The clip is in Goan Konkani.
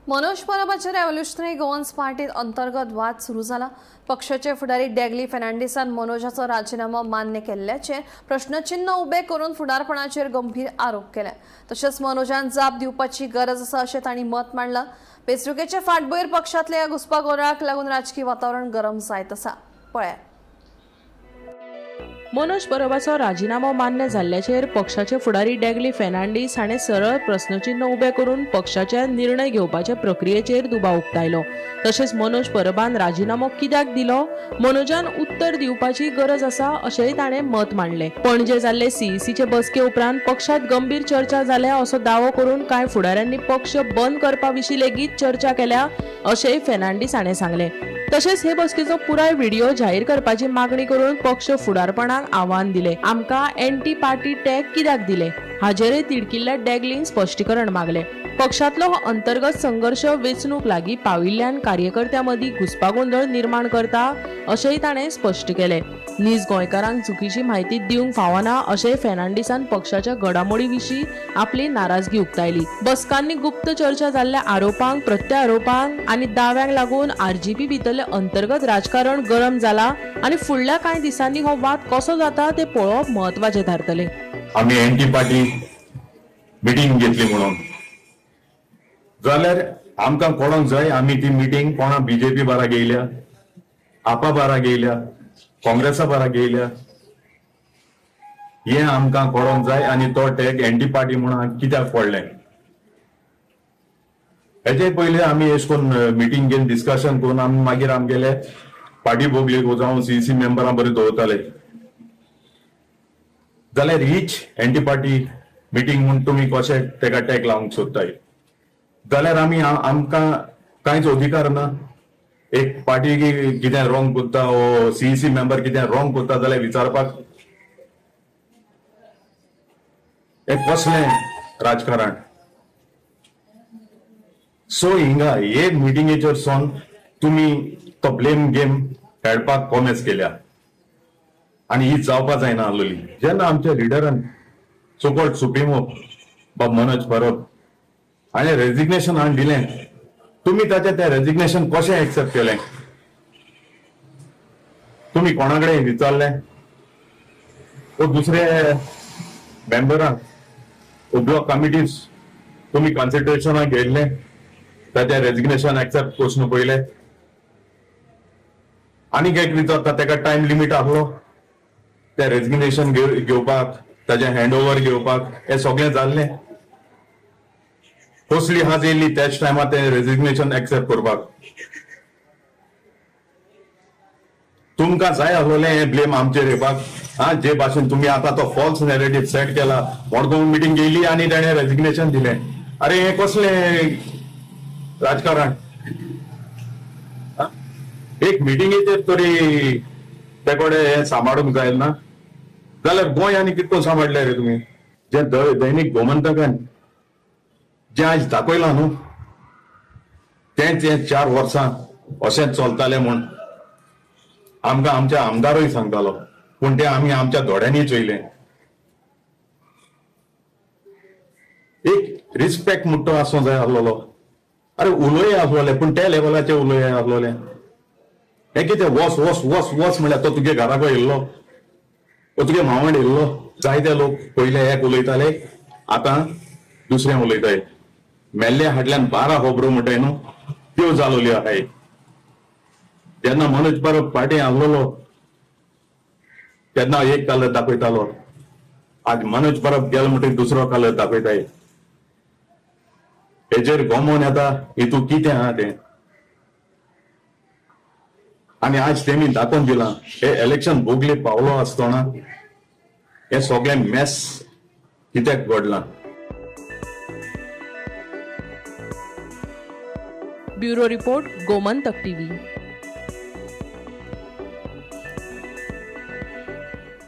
मनोज परबाच्या रेव्होल्युशनरी गोवन्स पार्टीत अंतर्गत वाद सुरू जाला. पक्षाचे फुडारी डॅगली फेर्नांडीसान मनोजाचो राजीनामो मान्य केल्ल्याचेर प्रश्नचिन्ह उबे करून फुडारपणाचेर गंभीर आरोप केले. तशेंच मनोजान जाप दिवपाची गरज आसा अशें तांणी मत मांडलां. वेंचणुकेचे फाटभुंयेर पक्षांतल्या ह्या घुस्पागोंदळाक लागून राजकी वातावरण गरम जायत आसा. पळयात. मनोज परबाचो राजिनामो मान्य जाल्ल्याचेर पक्षाचे फुडारी डॅगली फेर्नांडीस हाणें सरळ प्रस्नचिन्ह उबें करून पक्षाच्या निर्णय घेवपाच्या प्रक्रियेचेर दुबाव उक्तायलो. तशेंच मनोज परबान राजिनामो कित्याक दिलो, मनोजान उत्तर दिवपाची गरज आसा अशेंय ताणें मत मांडलें. पणजे जाल्ले सीईसीचे बसके उपरांत पक्षांत गंभीर चर्चा जाल्या असो दावो करून कांय फुडाऱ्यांनी पक्ष बंद करपा विशीं लेगीत चर्चा केल्या अशेंय फेर्नांडीस हाणें सांगलें. तशेंच हे बसकेचो पुराय व्हिडिओ जाहीर करपाची मागणी करून पक्ष फुडारपणाक आव्हान दिले. आमकां एंटी पार्टी टॅग कित्याक दिले हाचेरय तिडकिल्ल्या डॅगलीन स्पश्टीकरण मागले. पक्षांतलो हो अंतर्गत संघर्ष वेंचणूक लागीं पाविल्ल्यान कार्यकर्त्यां मदीं घुस्पागोंदळ निर्माण करता अशेंय ताणें स्पश्ट केलें. नीज गोंयकारांक चुकीची म्हायती दिवंक फावना अशेंय फेर्नांडीसान पक्षाच्या घडामोडी विशीं आपली नाराजगी उक्तायली. बसकांनी गुप्त चर्चा जाल्ल्या आरोपांक, प्रत्यारोपांक आनी दाव्यांक लागून आरजीपी भितरलें अंतर्गत राजकारण गरम जाला आनी फुडल्या कांय दिसांनी हो वाद कसो जाता ते पळोवप म्हत्वाचें थारतलें. आमी एंटी पार्टी मिटींग घेतली म्हणून जाल्यार आमकां कोणाक जाय आमी ती मिटींग कोणा बीजेपी बारा घेयल्या, आपा बारा घेयल्या, काँग्रेसा बारा घेयल्या, हें आमकां कळोंक जाय. आनी तो टॅग एंटी पार्टी म्हणून कित्याक पडलें हेजे पयलीं आमी एश कोन्न मिटींग घेवन डिस्कशन करून आमी मागीर आमगेले पार्टी बोगली जावं सीईसी मेंबरां बरें दवरताले. जाल्यार हीच एंटी पार्टी मिटींग म्हूण तुमी कशें तेका टॅग लावंक सोदताय जाल्यार आमी आमकां कांयच अधिकार ना. एक पार्टी कितें रॉंग करता वो सीईसी मेंबर कितें रॉंग करता जाल्यार विचारपाक हें कसलें राजकारण. सो हिंगा हे मिटिंगेचेर सोन तुमी तो ब्लेम गेम खेळपाक कोमेस केल्या आनी ही जावपा जायना आसलेली. जेन्ना आमच्या लिडरान सो कॉल्ड सुप्रिमो बाब मनोज परब हाणें रेजिग्नेशन हाडून दिलें, तुमी ताचें तें रेजिग्नेशन कशें एक्सेप्ट केलें? तुमी कोणा कडेन विचारलें वो दुसरे मेंबरांक वो ब्लॉक कमिटीज तुमी कन्सिडरेशनाक घेयल्लें ताचें रेजिग्नेशन एक्सेप्ट करचें पयलें? आनीक एक विचारता, ताका टायम लिमीट आसलो तें रेजिग्नेशन घेवपाक, ताचें हँड ओवर घेवपाक, हें सगळें जाल्लें. कसली हाज येयली त्याच टायमार तें रेजिग्नेशन एक्सेप्ट करपाक? तुमकां जाय आसलेलें हें ब्लेम आमचेर येवपाक. हा, जे भाशेन तुमी आतां तो फॉल्स नॅरेटीव सेट केला, मडगांव मिटींग घेयली आनी ताणें रेजिग्नेशन दिलें. अरे हें कसलें राजकारण? एक मिटिंगेचेर तरी ते कडेन हें सांबाळूंक जाय ना जाल्यार गोंय आनी कितें करून सांबाळले रे तुमी? जें दैनीक गोमंतकान जें आयज दाखयलां न्हू तेंच हें 4 वर्सां अशेंच चलतालें म्हूण आमकां आमच्या आमदारूय सांगतालो, पूण तें आमी आमच्या दोळ्यांनी चोयलें. एक रिस्पेक्ट म्हणटा आसूं जाय आसलेलो. अरे उलोय आसलोले पूण त्या लेवलाचे उलोय आसलोले. हें कितें वस वस वस वस म्हणल्यार तो तुगे घराक येयल्लो, तो तुगे मावंड येयल्लो. जायते लोक पयले एक उलयताले, आतां दुसरें उलयताय. मेल्ले हाडल्यान 12 खबरो म्हणटाय न्हू त्यो जालोल्यो आहाय. जेन्ना मनोज परब पार्टी आसलोलो तेन्ना एक कलर दाखयतालो, आज मनोज परब गेलो म्हणटकीर दुसरो कलर दाखयताय. हेजेर गोमोन येता हितू कितें आहा तें. आनी आज तेमी दाखोवन दिलां हे इलेक्शन भोगले पावलो आसतना हे सगळें मेस कित्याक घडलां. Bureau report, Gomantak TV.